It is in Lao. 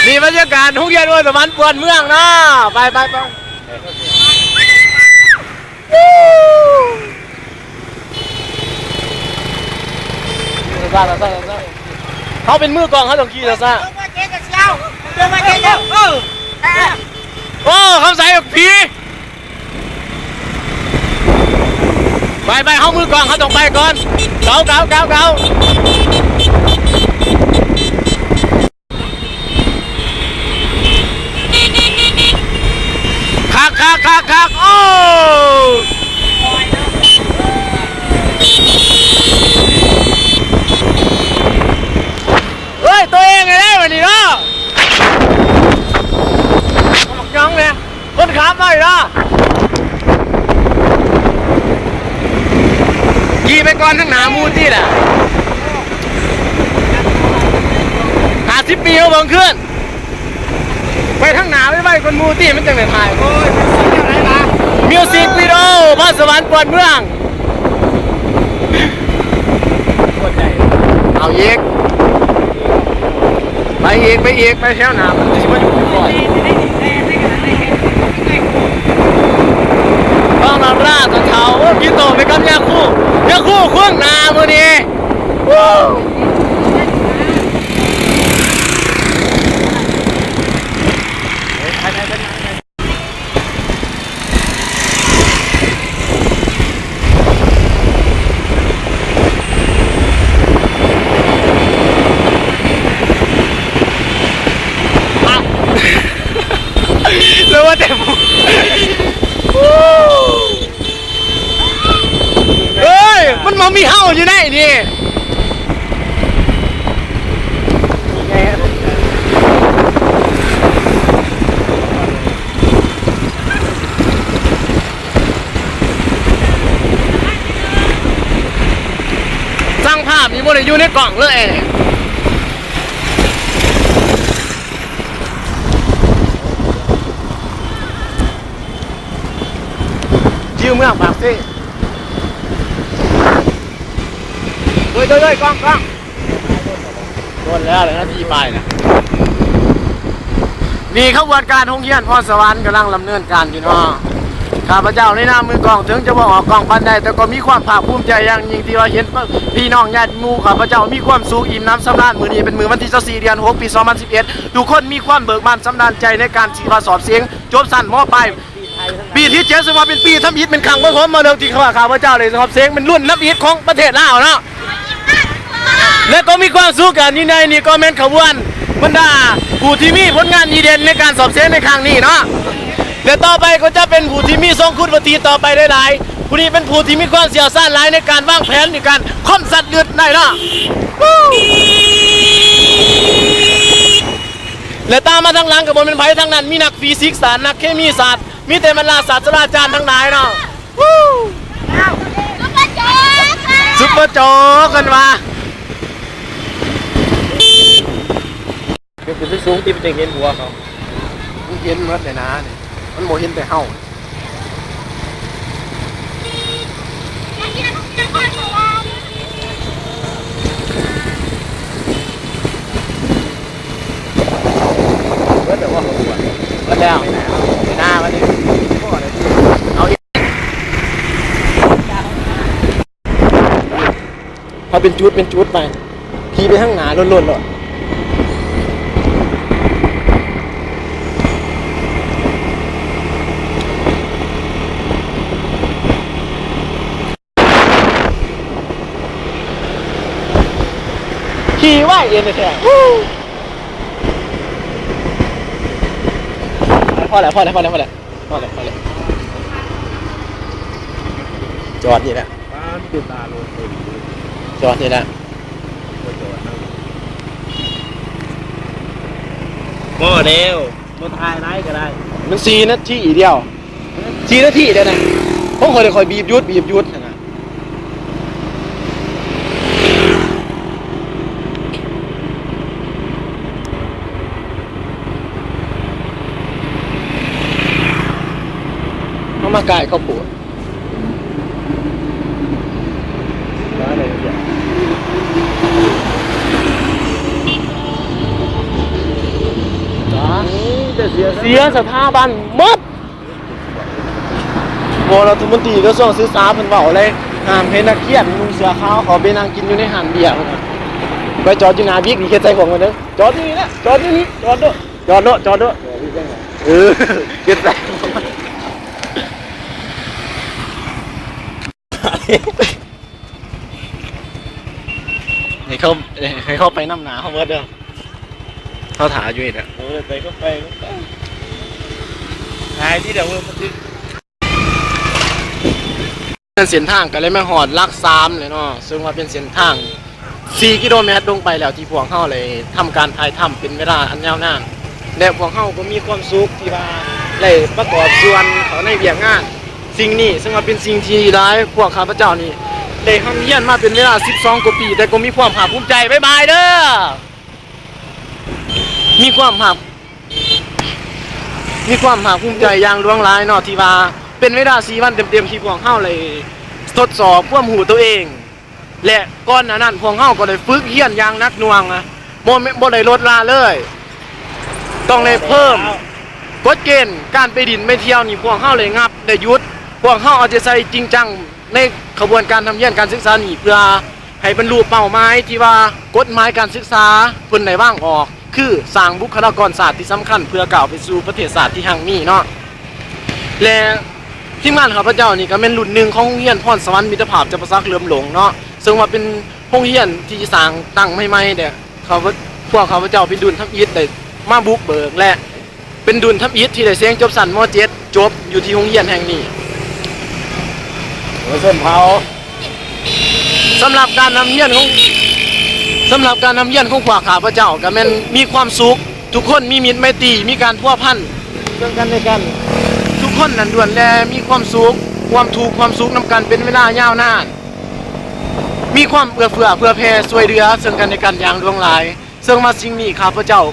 ນີ້ບັນຍາກາດໂຮງຮຽນໂພນສະຫວັນປວນເມືອງເນາະ. ໄປ ໄປ ໄປ. ເຮົາເປັນມືກ້ອງ ເຮົາຕ້ອງຂີ່ຊ້າໆ. ໂອ້ ຄຳໃສບັກຜີ. ໄປ ໄປ ເຮົາມືກ້ອງ ເຮົາຕ້ອງໄປກ່ອນ. ເກົາ ເກົາ ເກົາ ເກົາ. ຄັກ ຄັກ ຄັກ ຄັກ ໂອ້ ເຮີ້ຍ ຕົວເອງເດ້ບັດນີ້ເນາະ. ບັກຫຍັງແດ່ ຄົນຂັບໄວ້ເນາະ. ຂີ່ໄປກ່ອນທາງໜ້າໝູ່ຕິລະ. ຫ້າສິບປີມາເບິ່ງຄືນ ໄປທາງໜ້າໄວໆກ່ອນໝູ່ຕິ ມັນຈັ່ງໄດ້ຖ່າຍ. ໂອ້ຍ ມິວສິກວິດີໂອ ພອນສະຫວັນປວນເມືອງ. ເອົາອີກ ໄປອີກ ໄປອີກ ໄປແຖວໜ້າ ມັນຊິມາຢູ່ກ່ອນ. ຕ້ອງນຳລາດຕະເທົາ ໂອ້ ກິໂຕໄປກັບຍາຄູ ຍາຄູເບື້ອງໜ້າມື້ນີ້. ແລ້ວວ່າແຕ່ ເອີຍ ມັນບໍ່ມີເຮົາຢູ່ໃນນີ້. ຊ່າງພາບນີ້ບໍ່ໄດ້ຢູ່ໃນກ້ອງເລີຍ. ຢູ່ເມືອງປາກເຊ. ໂດຍ ໂດຍ ໂດຍ ກ້ອງ ກ້ອງ. ໂດນແລ້ວ ນາທີປາຍນະ. ນີ້ຂະບວນການໂຮງຮຽນພອນສະຫວັນກຳລັງດຳເນີນການຢູ່ເນາະ. ຂ້າພະເຈົ້າໃນນາມມືກ້ອງ ເຖິງຈະບໍ່ອອກກ້ອງປານໃດ ແຕ່ກໍມີຄວາມພາກພູມໃຈຢ່າງຍິ່ງທີ່ວ່າເຫັນພີ່ນ້ອງຍາດໝູ່ຂ້າພະເຈົ້າມີຄວາມສຸກອີ່ມໜຳສຳລານ. ມື້ນີ້ເປັນມື້ວັນທີຊາວສີ່ ເດືອນຫົກ ປີສອງພັນສິບເອັດ ທຸກຄົນມີຄວາມເບີກບານສຳລານໃຈໃນການທີ່ວ່າສອບເສັງຈົບຊັ້ນ ມ.ປາຍ ປີທີເຈັດ ຊຶ່ງວ່າເປັນປີທຳອິດ ເປັນຄັ້ງປະຖົມມະເລິກທີ່ຂ້າພະເຈົ້າໄດ້ສອບເສັງເປັນລຸ້ນທຳອິດຂອງປະເທດລາວເນາະ. ແລະກໍມີຄວາມສຸກກັນຢູ່ໃນນີ້ ກໍແມ່ນຂະບວນບັນດາຜູ້ທີ່ມີຜົນງານດີເດັ່ນໃນການສອບເສັງໃນຄັ້ງນີ້ເນາະ. ແລະຕໍ່ໄປກໍຈະເປັນຜູ້ທີ່ມີຊົງຄຸນວຸດທິຕໍ່ໄປຫຼາຍໆ. ຜູ້ນີ້ເປັນຜູ້ທີ່ມີຄວາມຊ່ຽວຊານຫຼາຍໃນການວາງແຜນ ໃນການຄອມສັດລຶດໄດ້ເນາະ. ແລະຕາມມາທາງຫຼັງກໍບໍ່ແມ່ນໃຜທາງນັ້ນ ມີນັກຟີຊິກສາດ ນັກເຄມີສາດ ມີແຕ່ບັນດາສາດສະດາຈານທັງຫຼາຍເນາະ. ຊຸບເປີໂຈກ ເພິ່ນວ່າ ຂຶ້ນໄປສູງຕິ ມັນຈັ່ງເຫັນຫົວເຂົາ. ມັນເຫັນໝົດແຫຼະນາ ມັນບໍ່ເຫັນແຕ່ເຮົາ. ເບິດແລ້ວບໍ່? ເບິດແລ້ວ ໄປນາບັດນີ້ ເອົາອີກ ເອົາເປັນຈຸດເປັນຈຸດໄປ ຂີ່ໄປທາງໜ້າໂລດໆໂລດ. ຂີ່ໄວເອງແທ້ໆ. ພໍແລ້ວ ພໍແລ້ວ ພໍແລ້ວ ພໍແລ້ວ ພໍແລ້ວ ພໍແລ້ວ ຈອດນີ້ແຫຼະ ປ້ານ ຢູ່ຕາໂລດເຕັມ ຈອດນີ້ແຫຼະ ບໍ່ຈອດນຳ ພໍແລ້ວ. ບໍ່ຖ່າຍຫຼາຍກໍໄດ້ ມັນສີ່ນາທີດຽວ ສີ່ນາທີດຽວນະ ຂອງຂ້ອຍນີ້ຂ້ອຍບີບຢຸດ ບີບຢຸດຫັ້ນນະ. ເຮົາມາກາຍເຂົ້າໂພດ. ເສຍສະຖາບັນໝົດ. ບໍ່ ລັດຖະມົນຕີກະຊວງສຶກສາເພິ່ນເວົ້າເລີຍ ຫ້າມໃຫ້ນັກຮຽນນຸ່ງເສື້ອຂາວເຂົ້າໄປນັ່ງກິນຢູ່ໃນຮ້ານເບຍພຸ້ນນະ. ໄປຈອດຢູ່ໜ້າບິກນີ້ ເຮັດໃສ່ພວກມັນເດີ. ຈອດຢູ່ນີ້ແຫຼະ ຈອດຢູ່ນີ້ ຈອດໂລດ ຈອດໂລດ ຈອດໂລດ. ເອີ ເຮັດໃສ່ ໃຫ້ເຂົາ ໃຫ້ເຂົາໄປນຳໜ້າເຮົາເບິດເດີ. ເຮົາຖ້າຢູ່ນີ້ແຫຼະ. ເອີ ໄປກໍໄປ ຫາຍທີ່ດຽວເບິ່ງມັນຊິ ເສັ້ນທາງກໍໄດ້ມາຮອດຫຼັກສາມແລ້ວເນາະ ເຊິ່ງວ່າເປັນເສັ້ນທາງສີ່ກິໂລແມັດລົງໄປແລ້ວ ທີ່ພວກເຮົາໄດ້ທຳການຖ່າຍທຳເປັນເວລາອັນຍາວນານ ແລະ ພວກເຮົາກໍມີຄວາມສຸກທີ່ວ່າໄດ້ປະກອບສ່ວນເຂົ້າໃນວຽກງານສິ່ງນີ້ ເຊິ່ງວ່າເປັນສິ່ງທີ່ຫຼາຍ ພວກຂ້າພະເຈົ້ານີ້ໄດ້ຮ່ຳຮຽນມາເປັນເວລາສິບສອງກວ່າປີ ແຕ່ກໍມີຄວາມພາກພູມໃຈ. ບາຍບາຍເດີ. ມີຄວາມພາກ ມີຄວາມພາກພູມໃຈຢ່າງຫຼວງຫຼາຍເນາະ ທີ່ວ່າເປັນເວລາສີ່ວັນເຕັມໆ ທີ່ພວກເຮົາໄດ້ທົດສອບຄວາມຮູ້ໂຕເອງ ແລະ ກ່ອນໜ້ານັ້ນພວກເຮົາກໍໄດ້ຝຶກຮຽນຢ່າງໜັກໜ່ວງ ບໍ່ແມ່ນ ບໍ່ໄດ້ລົດລາເລີຍ. ຕ້ອງໄດ້ເພີ່ມກົດເກນການໄປດິນໄປທ່ຽວນີ້ ພວກເຮົາໄດ້ງັບໄດ້ຢຸດ. ພວກເຮົາເອົາໃຈໃສ່ຈິງຈັງໃນຂະບວນການຮ່ຳຮຽນການສຶກສານີ້ ເພື່ອ ໃຫ້ບັນລຸເປົ້າໝາຍທີ່ວ່າກົດໝາຍການສຶກສາເພິ່ນໄດ້ວາງອອກ ຄືສ້າງບຸກຄະລາກອນຊາດທີ່ສຳຄັນ ເພື່ອກ້າວໄປສູ່ປະເທດຊາດທີ່ຮັ່ງມີເນາະ. ແລະ ທີມງານຂ້າພະເຈົ້ານີ້ກໍແມ່ນລຸ້ນໜຶ່ງຂອງໂຮງຮຽນພອນສະຫວັນມິດຕະພາບຈຳປາສັກເຫຼີມຫຼົງເນາະ ເຊິ່ງວ່າເປັນໂຮງຮຽນທີ່ສ້າງຕັ້ງໃໝ່ໆ ແລະ ຂ້າພະ ພວກຂ້າພະເຈົ້າເປັນດຸນທຳອິດໄດ້ມາບຸກເບີກ ແລະ ເປັນດຸນທຳອິດທີ່ໄດ້ເສັງຈົບຊັ້ນ ມໍເຈັດ ຈົບຢູ່ທີ່ໂຮງຮຽນແຫ່ງນີ້. ເອີ ຊົນເຜົ່າ. ສຳລັບການຮ່ຳຮຽນຂອງ ສຳລັບການຮ່ຳຮຽນຂອງພວກຂ້າພະເຈົ້າກໍແມ່ນມີຄວາມສຸກ, ທຸກຄົນມີມິດໄມຕີ, ມີການພົວພັນເຊິ່ງກັນແລະກັນ, ທຸກຄົນນັ້ນລ້ວນແຕ່ມີຄວາມສຸກ, ຮ່ວມທຸກຮ່ວມສຸກນຳກັນເປັນເວລາຍາວນານ, ມີຄວາມເອື້ອເຟື້ອເຜື່ອແຜ່ຊ່ວຍເຫຼືອເຊິ່ງກັນແລະກັນຢ່າງຫຼວງຫຼາຍ. ເຊິ່ງວ່າສິ່ງນີ້ຂ້າພະເຈົ້າ